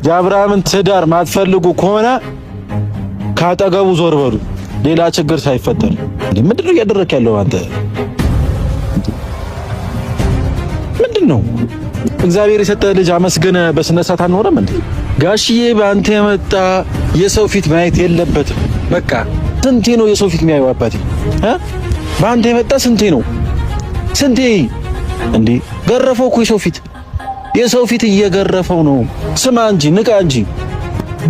የአብርሃምን ትዳር ማትፈልጉ ከሆነ ካጠገቡ ዞር በሉ፣ ሌላ ችግር ሳይፈጠር። ምንድን ነው እያደረክ ያለው አንተ? ምንድን ነው? እግዚአብሔር የሰጠህ ልጅ አመስግነ በስነ ስርዓት አንኖርም እንዴ? ጋሽዬ በአንተ የመጣ የሰው ፊት ማየት የለበትም። በቃ ስንቴ ነው የሰው ፊት የሚያየው አባቴ? በአንተ የመጣ ስንቴ ነው? ስንቴ እንዴ ገረፈው እኮ የሰው ፊት፣ የሰው ፊት እየገረፈው ነው። ስማ እንጂ ንቃ እንጂ።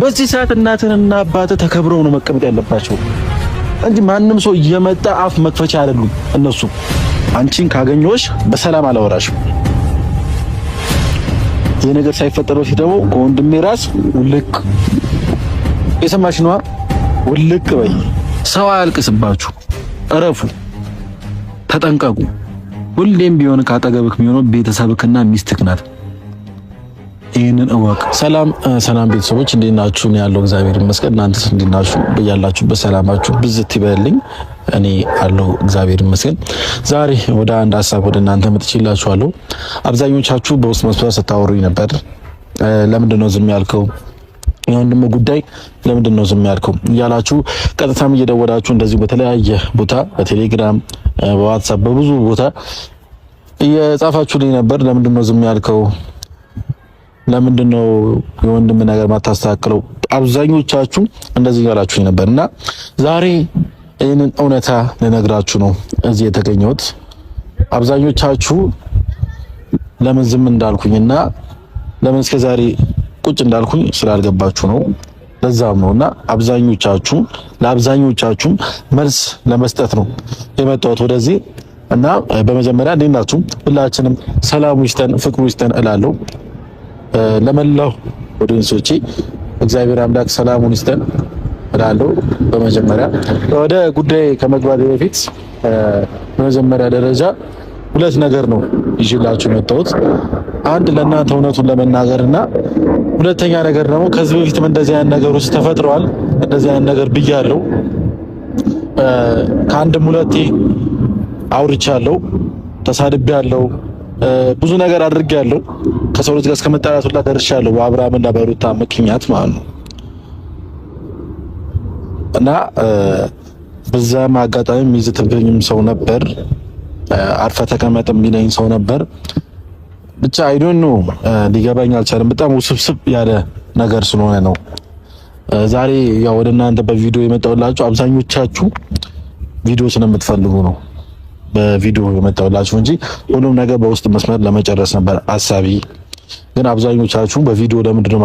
በዚህ ሰዓት እናትህንና አባትህ ተከብረው ነው መቀመጥ ያለባቸው እንጂ ማንም ሰው እየመጣ አፍ መክፈቻ አይደሉም እነሱ። አንቺን ካገኘሁሽ በሰላም አላወራሽም። ይህ ነገር ሳይፈጠር በፊት ደግሞ ከወንድሜ ራስ ውልቅ፣ የሰማሽ ነዋ፣ ውልቅ በይ። ሰው አያልቅስባችሁ፣ እረፉ፣ ተጠንቀቁ። ሁሌም ቢሆን ካጠገብክ የሚሆነው ቤተሰብክና ሚስትክ ናት። ይህንን እወቅ። ሰላም ሰላም ቤተሰቦች እንዴት ናችሁ? ነው ያለው፣ እግዚአብሔር ይመስገን። እናንተስ እንዴት ናችሁ? በያላችሁበት ሰላማችሁ ብዝት ይበልልኝ። እኔ አለው እግዚአብሔር ይመስገን። ዛሬ ወደ አንድ ሀሳብ ወደ እናንተ መጥቼላችኋለሁ። አብዛኞቻችሁ በውስጥ መስመር ስታወሩኝ ነበር። ለምንድን ነው ዝም ያልከው? የወንድም ጉዳይ ለምንድን ነው ዝም ያልከው እያላችሁ ቀጥታም እየደወላችሁ እንደዚሁ በተለያየ ቦታ በቴሌግራም፣ በዋትሳፕ በብዙ ቦታ እየጻፋችሁልኝ ነበር። ለምንድን ነው ዝም ያልከው? ለምንድን ነው የወንድም ነገር ማታስተካክለው? አብዛኞቻችሁ እንደዚህ ያላችሁ ነበር እና ዛሬ ይህንን እውነታ ልነግራችሁ ነው እዚህ የተገኘሁት። አብዛኞቻችሁ ለምን ዝም እንዳልኩኝና ለምን እስከዛሬ ቁጭ እንዳልኩኝ ስላልገባችሁ ነው። ለዛም ነውና አብዛኞቻችሁ ለአብዛኞቻችሁ መልስ ለመስጠት ነው የመጣሁት ወደዚህ እና በመጀመሪያ እንዴት ናችሁ? ሁላችንም ሰላሙ ይስጠን፣ ፍቅሩ ይስጠን እላለሁ። ለመላው audience ኦቼ እግዚአብሔር አምላክ ሰላሙን ይስጠን እላለሁ። በመጀመሪያ ወደ ጉዳይ ከመግባት በፊት በመጀመሪያ ደረጃ ሁለት ነገር ነው ይዤላችሁ የመጣሁት። አንድ ለእናንተ እውነቱን ለመናገርና ሁለተኛ ነገር ደግሞ ከዚህ በፊትም እንደዚህ አይነት ነገሮች ተፈጥረዋል። እንደዚህ አይነት ነገር ብያለሁ። ከአንድም ሁለቴ አውርቻለሁ፣ ተሳድቤያለሁ፣ ብዙ ነገር አድርጌያለሁ። ከሰው ልጅ ጋር እስከ መጣላት ሁላ ደርሻለሁ፣ በአብርሃምና በሩታ ምክንያት ማለት ነው። እና በዛም አጋጣሚ የሚዝትብኝም ሰው ነበር፣ አርፈ ተቀመጥ የሚለኝ ሰው ነበር። ብቻ I don't know፣ ሊገባኝ አልቻለም። በጣም ውስብስብ ያለ ነገር ስለሆነ ነው ዛሬ ያው ወደ እናንተ በቪዲዮ የመጣሁላችሁ። አብዛኞቻችሁ ቪዲዮ ስለምትፈልጉ ነው በቪዲዮ የመጣሁላችሁ እንጂ ሁሉም ነገር በውስጥ መስመር ለመጨረስ ነበር አሳቢ። ግን አብዛኞቻችሁ በቪዲዮ ለምንድን ነው